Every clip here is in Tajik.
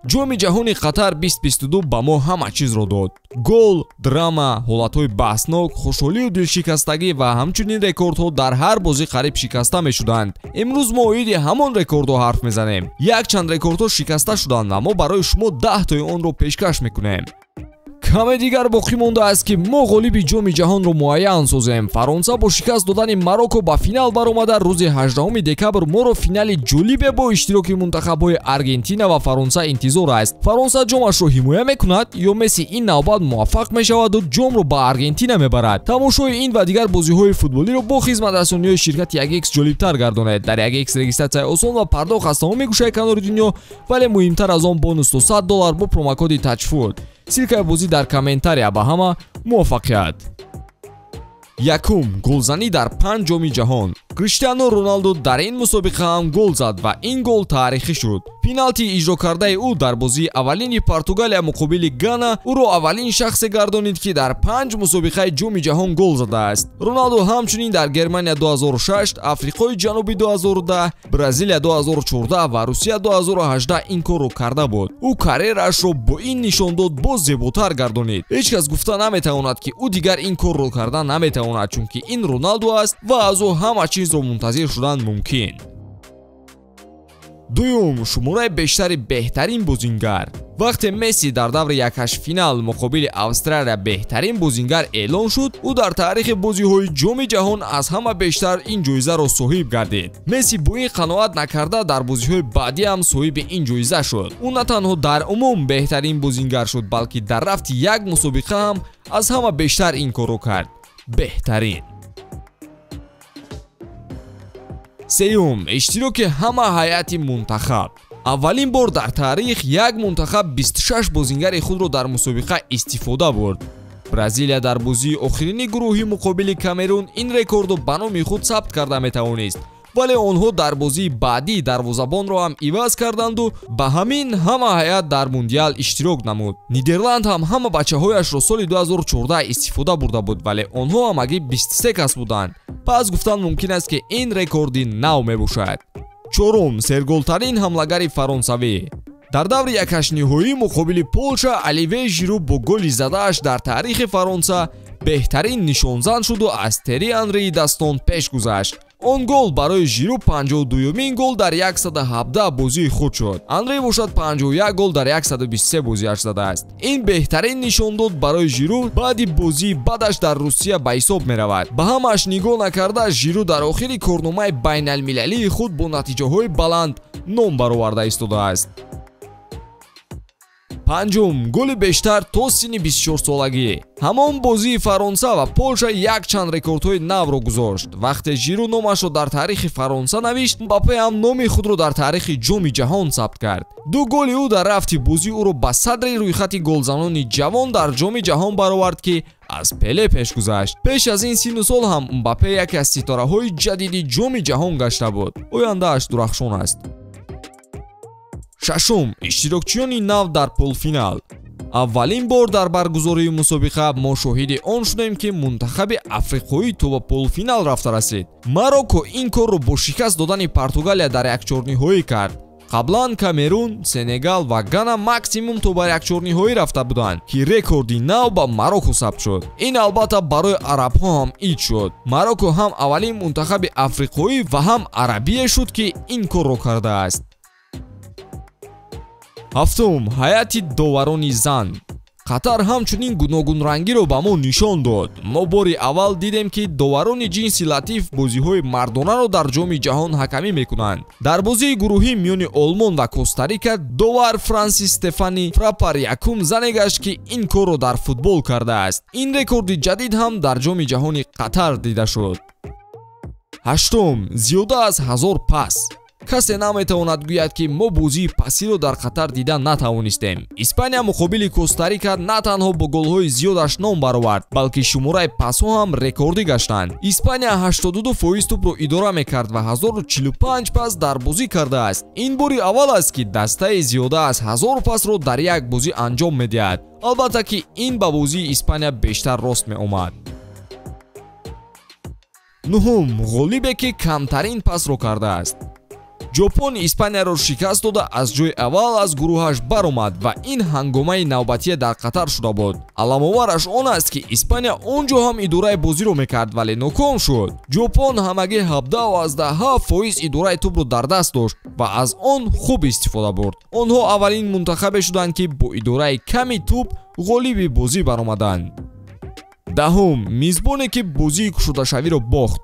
Ҷоми ҷаҳони Қатар 2022 ба мо ҳама чизро дод: гол, драма, ҳолатҳои баҳснок, хушҳолию дилшикастагӣ ва ҳамчунин рекордҳо дар ҳар бозӣ қариб шикаста мешуданд. Имрӯз мо оиди ҳамон рекордҳо ҳарф мезанем. Якчанд рекордҳо шикаста шуданд ва мо барои шумо 10 тои онро пешкаш мекунем. Каме дигар боқӣ мондааст, ки мо ғолиби Ҷоми ҷаҳонро муайян созем. Фаронса бо шикаст додани Марокко ба финал баромада, рӯзи 18 декабр моро финали ҷолибе бо иштироки мунтахабҳои Аргентина ва Фаронса интизор аст. Фаронса ҷомашро ҳимоя мекунад ё Месси ин навбат муваффақ мешаваду ҷомро ба Аргентина мебарад? Тамошои ин ва дигар бозиҳои футболиро бо хизматрасониҳои ширкати 1x ҷолибтар гардонед. Дар 1x регистратсияи осон ва пардохт аз тамоми гӯшаи канори дунё, вале муҳимтар аз он бонус то 100 доллар бо промокоди TAJFOOT. Ссылкаи бозӣ дар комментария. Ба ҳама муваффақият! Якум: голзанӣ дар панҷ Ҷоми ҷаҳон. Криштиану Роналду дар ин мусобиқа ҳам гол зад ва ин гол таърихӣ шуд. Пеналти иҷрокардаи ӯ дар бозии аввалини Португалия муқобили Гана ӯро аввалин шахсе гардонид, ки дар панҷ мусобиқаи Ҷоми ҷаҳон гол задааст. Роналду ҳамчунин дар Германия 2006, Африқои Ҷанубӣ 2010, Бразилия 2014 ва Русия 2018 ин корро карда буд. Ӯ карьераашро бо ин нишондод боз зеботар гардонид. Ҳеҷ кас гуфта наметавонад, ки ӯ дигар ин корро карда наметавонад, чунки ин Роналду аст ва аз ӯ ҳама чизро мунтазир шудан мумкин. Дуюм: шумораи бештари беҳтарин бозингар. Вақте Месси дар даври якҳаштфинал муқобили Австралия беҳтарин бозингар эълон шуд, ӯ дар таърихи бозиҳои Ҷоми ҷаҳон аз ҳама бештар ин ҷоизаро соҳиб гардид. Месси бо ин қаноат накарда, дар бозиҳои баъдӣ ҳам соҳиби ин ҷоиза шуд. Ӯ на танҳо дар умум беҳтарин бозингар шуд, балки дар рафти як мусобиқа ҳам аз ҳама бештар ин корро кард. Беҳтарин. Сеюм: иштироки ҳама ҳайати мунтахаб. Аввалин бор дар таърих як мунтахаб 26 бозингари худро дар мусобиқа истифода бурд. Бразилия дар бозии охирини гурӯҳӣ муқобили Камерун ин рекордро ба номи худ сабт карда метавонист, вале онҳо дар бозии баъдӣ дарвозабонро ҳам иваз карданду ба ҳамин ҳама ҳайат дар мундиал иштирок намуд. Нидерланд ҳам ҳама бачаҳояшро соли 2014 истифода бурда буд, вале онҳо ҳамагӣ 23 кас буданд. Пас гуфтан мумкин аст, ки ин рекорди нав мебошад. Чорум: серголтарин ҳамлагари фаронсавӣ. Дар даври якҳаштниҳоӣ муқобили Полша Оливье Жиру бо голи задааш дар таърихи Фаронса беҳтарин нишонзан шуду аз Тери Анрии дастон пеш гузашт. Он гол барои Жиру 52-юмин гол дар 117 бозии худ шуд. Анри бошад 51 гол дар 123 бозиаш задааст. Ин беҳтарин нишондод барои Жиру баъди бозии бадаш дар Русия ба ҳисоб меравад. Ба ҳамааш нигоҳ накарда, Жиру дар охири корномаи байналмилалии худ бо натиҷаҳои баланд ном бароварда истодааст. Панҷум: голи бештар то синни 24-солагӣ. Ҳамон бозии Фаронса ва Полша якчанд рекордҳои навро гузошт. Вақте Жиру номашро дар таърихи Фаронса навишт, Мбаппе ҳам номи худро дар таърихи Ҷоми ҷаҳон сабт кард. Ду голи ӯ дар рафти бозӣ ӯро ба садри рӯйхати голзанони ҷавон дар Ҷоми ҷаҳон баровард, ки аз Пеле пеш гузашт. Пеш аз ин синну сол ҳам Мбаппе яке аз ситораҳои ҷадиди Ҷоми ҷаҳон гашта буд. Ояндааш дурахшон аст. Шашум: иштирокчиёни нав дар полфинал. Аввалин бор дар баргузории мусобиқа мо шоҳиди он шудем, ки мунтахаби африқоӣ то ба полфинал рафта расид. Марокко ин корро бо шикаст додани Португалия дар якчорниҳоӣ кард. Қаблан Камерун, Сенегал ва Гана максимум то ба якчорниҳоӣ рафта буданд, ки рекорди нав ба Марокко сабт шуд. Ин албатта барои арабҳо ҳам ид шуд. Марокко ҳам аввалин мунтахаби африқоӣ ва ҳам арабие шуд, ки ин корро кардааст. Ҳафтум: ҳайати доварони зан. Қатар ҳамчунин гуногунрангиро ба мо нишон дод. Мо бори аввал дидем, ки доварони ҷинси латиф бозиҳои мардонаро дар Ҷоми ҷаҳон ҳакамӣ мекунанд. Дар бозии гурӯҳӣ миёни Олмон ва Костарика довар Франсис Стефани Фрапар якум зане гашт, ки ин корро дар футбол кардааст. Ин рекорди ҷадид ҳам дар Ҷоми ҷаҳони Қатар дида шуд. Ҳаштум: зиёда аз 1000 пас. Касе наметавонад гӯяд, ки мо бозии пасиро дар Қатар дида натавонистем. Испания муқобили Костарика на танҳо бо голҳои зиёдаш ном баровард, балки шумораи пасҳо ҳам рекордӣ гаштанд. Испания 82% тӯбро идора мекард ва 1045 пас дар бозӣ кардааст. Ин бори аввал аст, ки дастаи зиёда аз 1000 пасро дар як бозӣ анҷом медиҳад. Албатта, ки ин ба бозии Испания бештар рост меомад. Нуҳум: ғолибе, ки камтарин пасро кардааст. Ҷопон Испанияро шикаст дода аз ҷои аввал аз гурӯҳаш баромад ва ин ҳангомаи навбатие дар Қатар шуда буд. Аламовараш он аст, ки Испания он ҷо ҳам идораи бозиро мекард, вале ноком шуд. Ҷопон ҳамагӣ 17,7% идораи тӯбро дар даст дошт ва аз он хуб истифода бурд. Онҳо аввалин мунтахабе шуданд, ки бо идораи ками тӯб ғолиби бозӣ баромаданд. Даҳум, мизбоне ки бозии кушодашавиро бохт.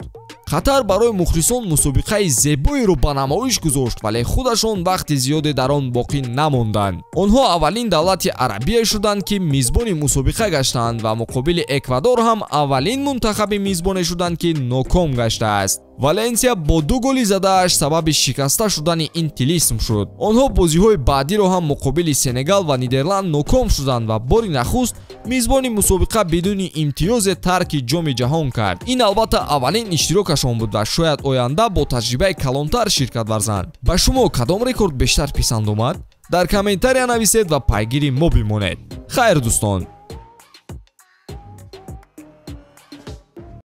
Қатар барои мухлисон мусобиқаи зебоеро ба намоиш гузошт, вале худашон вақти зиёде дар он боқӣ намонданд. Онҳо аввалин давлати арабие шуданд, ки мизбони мусобиқа гаштанд ва муқобили Эквадор ҳам аввалин мунтахаби мизбоне шуданд, ки ноком гаштааст. Валенсия бо 2 голи задааш сабаби шикаста шудани ин тилисм шуд. Онҳо бозиҳои баъдиро ҳам муқобили Сенегал ва Нидерланд ноком шуданд ва бори нахуст мизбони мусобиқа бидуни имтиёзе тарки ҷоми ҷаҳон кард. Ин албатта аввалин иштирокашон буд ва шояд оянда бо таҷрибаи калонтар ширкат варзанд. Ба шумо кадом рекорд бештар писанд омад? Дар комментария нависед ва пайгири мо бимонед. Хайр, дӯстон.